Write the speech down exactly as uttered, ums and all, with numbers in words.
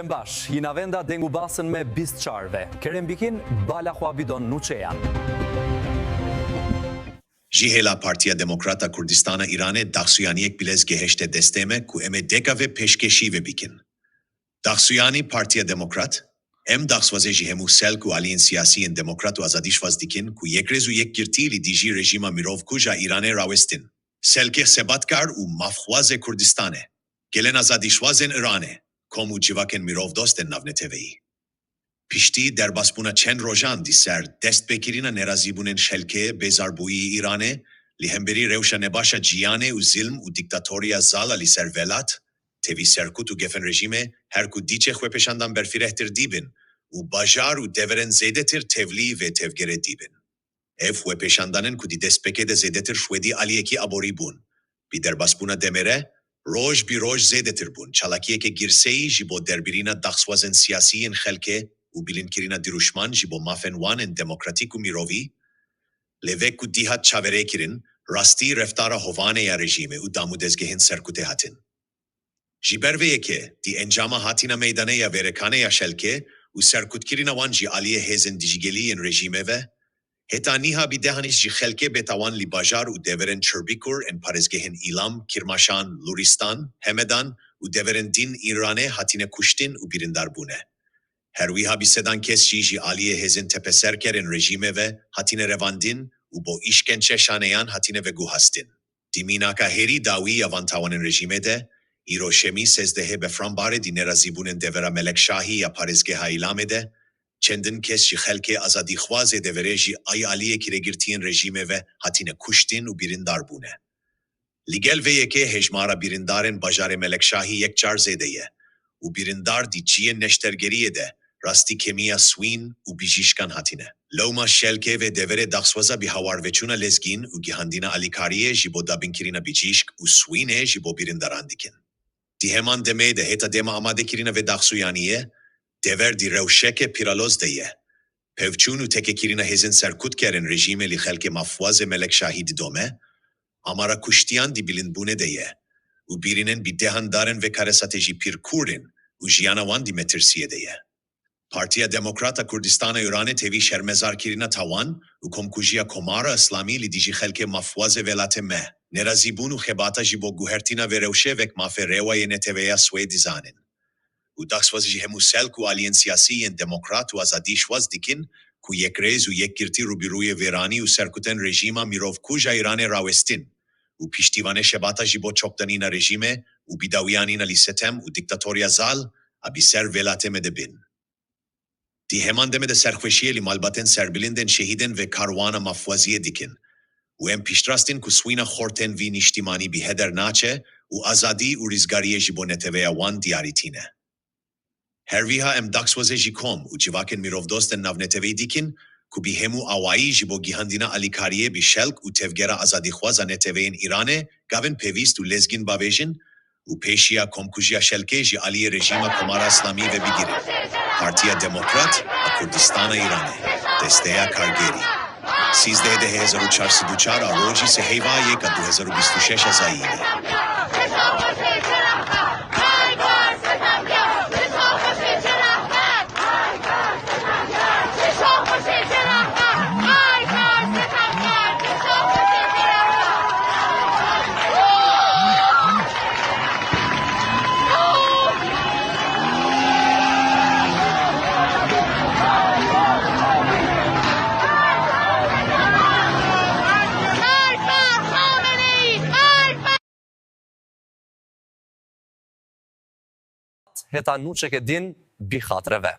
Baş, yî navenda deng û basên me bîst çar ve. Kerem bikin, bala xwe bidon nûçeyan. Ji hêla Partiya Demokrat a Kurdistana Îranê daxuyaniyek bilez gehişte destê me ku em ê deka ve pêşkêşî ve bikin. Daxuyanî Partiya Demokrat, em daxwazê ji hemû selk û aliyên siyasî yên demokrat û azadîşwaz dikin ku yekrêz û yekgirtî li dijî rejîma mirovkuj a Îranê rawestin. Selkê xebatkar û mafxwazê Kurdistanê, gelên azadîşwazên Îranê, kom û civakên mirovdost ên navneteweyî. Piştî derbasbûna çend rojan di ser destpêkirina nerazîbûnên xelkê bêzarbûyî Îranê, li hemberî rewşa nebaş a ciyanê û zilm û dîktatoriya zal a li ser welat, tevî serkût û gefên rejîmê, her ku dîçe xwepêşandan berfirehtir dîbin û bajar û deverên zêdetir tevlî vê tevgerê dîbin. Ev xwepêşandanên ku di destpêkê de zêdetir xwedî aliyekî aborî bûn, bi derbasbûna demê re roj bi roj zêdetir bûn. Çalakiyeke girseyî ji bo derbirîna daxwazên siyasî yên xelkê û bilindkirina dirûşman ji bo mafên wan ên demokratîk û mirovî, lê wek ku dî hat çaverêkirin, rastî reftara hovane ya rejîmê û dam û dezgehên serkûtê hatin. Ji ber vê yekê, di encama hatina meydanê ya vêrekane ya xelkê û serkûtkirina wan ji aliyê hêzên dijîgelî yên rejîmê ve, heta niha bi dehan îş ji xelkê bêtawan li bajar û deverên Çirbikur ên parêzgehên Îlam, Kirmaşan, Lûristan, Hemedan û deverên din Îranê hatine kuştin û birîndar bûne. Her wiha bi sedan kes jî ji aliyê hêzên tepeserker ên rejîmê ve hatine revandin û bo îşkence şaneyan hatine veguhastin. Di mînaka herî dawî ya van tawanên rejîmê de, îro şemî sezdehê Befranbarê di nerazîbûnên devera Melekşahî ya parêzgeha Îlamê de, çendin kes ji xelkê azadîxwazê deverê ji ay aliyê kirêgirtiyên rejîmê ve hatine kuştin û birîndar bûne. Li gel vê yekê hejmara birîndarên bajarê Melekşahî yekcar zêde ye û birîndar di ciyên neştergeriyê de rastî kêmiya swîn û bijîşkan hatine. Lewma xelkê vê deverê daxwaza bi hawarveçûna lezgîn û gihandina alîkariyê ji bo dabinkirina bijîşk û swînê ji bo birîndaran dikin. Di heman demê de heta dema amadekirina vê daxuyaniyê, dever di rewşeke pîraloz de ye. Pevçûn û tekekirina hêzên serkûtker ên rejîmê li xelkê mafxwazê Melekşahî didome, amara kuştiyan di bilindbûnê de ye û birînên bi dehan darên vê karesatê jî pir kûr in û jiyana wan di metirsiyê de ye. Partiya Demokrat a Kurdistana Îranê tevî şermezarkirina tawan û komkujiya Komara Îslamî li dijî xelkê mafxwazê welatê me, nerazîbûn û xebata ji bo guhertina vê rewşê wek mafê rewayê neteweya swê dizanin. Û daxwazî ji hemû selk û aliyên siyasî yên demokrat û azadîşwaz dikin ku yekrêz û yekgirtî rûbirûyê vêranî û serkûtên rejîma mirovkuj a Îranê rawestin û piştîvanê xebata ji bo çokdanîna rejîmê û bidawiyanîna li setem û dîktatoriya zal a bi ser welatê me de bin. Di heman demê de serxweşiyê li malbatên serbilind ên şehîdên vê karwana mafxwaziyê dikin û em piştrast in ku swîna xortên vî niştimanî bi heder naçe û azadî û rizgariyê ji bo neteweya wan diyarî tîne. Her wiha em daxwazê ji kom û civakên mirovdost ên navneteweyî dikin ku bi hemû awayî ji bo gihandina alîkariyê bi xelk û tevgera azadîxwaz a neteweyên Îranê gavên pêwîst û lezgîn bavêjin û pêşiya komkujiya xelkê ji aliyê rejîma Komara Îslamî ve bigirin. Partiya Demokrat a Kurdistana Îranê, Desteya Kargerî. Sîzdeh hezar û çar sed û çar a rojî sê heyva yek a du hezar û bîst û şeş a zayînê. Heta nûçeke din bi xatire ve.